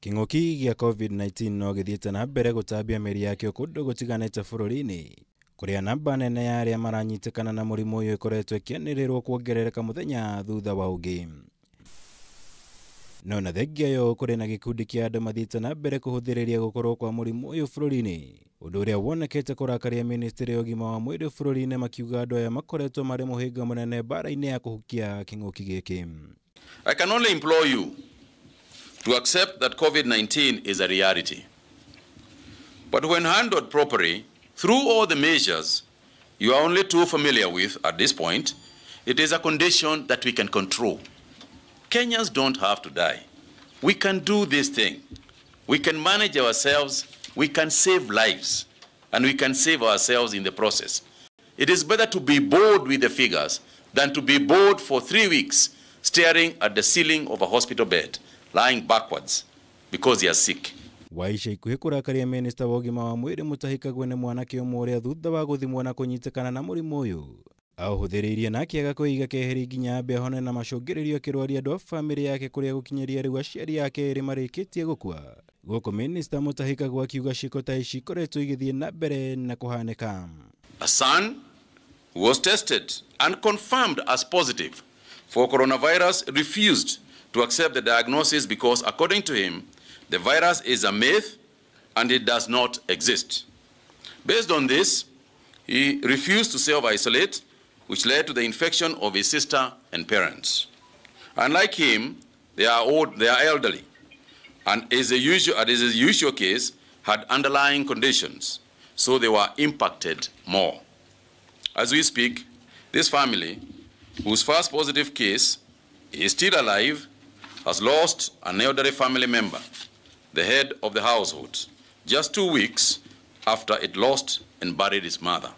Kĩng'ũki gĩa COVID-19 no gĩthiĩte na mbere gũtambia mĩri yakĩo kũndũ gũtiganĩte bũrũri-inĩ, kũrĩa namba nene ya arĩa maranyitĩkana na mũrimũ ũyũ ĩkoretwo ĩkĩanĩrĩrwo kuongerereka mũthenya thutha wa ũngĩ. No na thengia ĩyo kũrĩ na gĩkundi kĩa andũ mathiĩte na mbere kũhũthĩrĩria gũkorwo kwa mũrimũ ũyũ bũrũri-inĩ, ũndũ ũrĩa wonekete kũrakaria ministry ya ũgima wa mwĩrĩ bũrũri-inĩ, makiuga andũ aya makoretwo marĩ mũhĩnga mũnene mbara-inĩ ya kũhukia kĩng'ũki gĩkĩ. I can only implore you to accept that COVID-19 is a reality. But when handled properly, through all the measures you are only too familiar with at this point, it is a condition that we can control. Kenyans don't have to die. We can do this thing. We can manage ourselves, we can save lives, and we can save ourselves in the process. It is better to be bored with the figures than to be bored for 3 weeks staring at the ceiling of a hospital bed, lying backwards because they are sick. Wa ica ikuhĩ kũrakaria minista wa ũgima wa mwĩrĩ Mutahi Kagwe nĩ mwanake ũmwe ũrĩa thutha wa gũthimwo na kũnyitĩkana na mũrimũ ũyũ aũhũthĩrĩirie na akĩaga kwĩiga keheri nginya ambe ahone na macũngĩrĩrio akĩrwaria andũ a bamĩrĩ yake kũrĩa gũkinyĩria rĩu aciari ake erĩ marĩkĩtie gũkua. Gũkũ minista Mutahi Kagwe akiuga ciĩko ta ici ikoretwo igĩthiĩ na mbere na kũhanĩka. A son who was tested and confirmed as positive for coronavirus refused to accept the diagnosis because, according to him, the virus is a myth and it does not exist. Based on this, he refused to self-isolate, which led to the infection of his sister and parents. Unlike him, they are old, they are elderly, and as is the usual case, had underlying conditions, so they were impacted more. As we speak, this family, whose first positive case is still alive, has lost an elderly family member, the head of the household, just 2 weeks after it lost and buried his mother.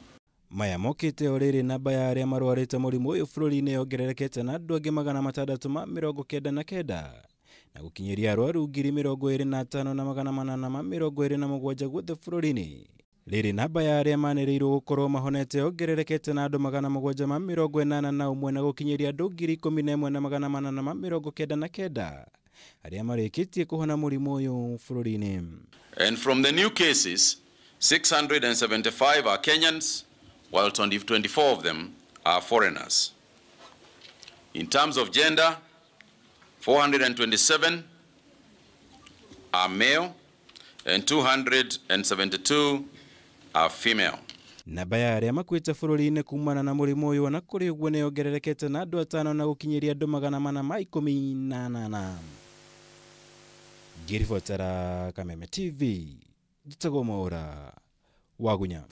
Maya mokĩte o rĩrĩ namba ya arĩa marwarĩte mũrimũ ũyũ bũrũri-inĩ yongererekete na andũ angĩ 699 na gũkinyĩria arwaru 25,827 guothe bũrũri-inĩ. Rĩrĩ namba ya arĩa manĩrĩirwo gũkorwo mahonete yongererekete na andũ 781 na gũkinyĩria andũ 11,899 arĩa marĩkĩtie kũhona mũrimũ ũyũ bũrũri-inĩ. And from the new cases, 675 are Kenyans, while 24 of them are foreigners. In terms of gender, 427 are male and 272 are female. Namba ya arĩa makuĩte bũrũri-inĩ kumana na mũrimũ ũyũ ona kũrĩ ũguo nĩ yongererekete na andũ 5 na gũkinyĩria andũ 418. Ngĩribotera Kameme TV, njĩtagwo Mwaũra Wagunya.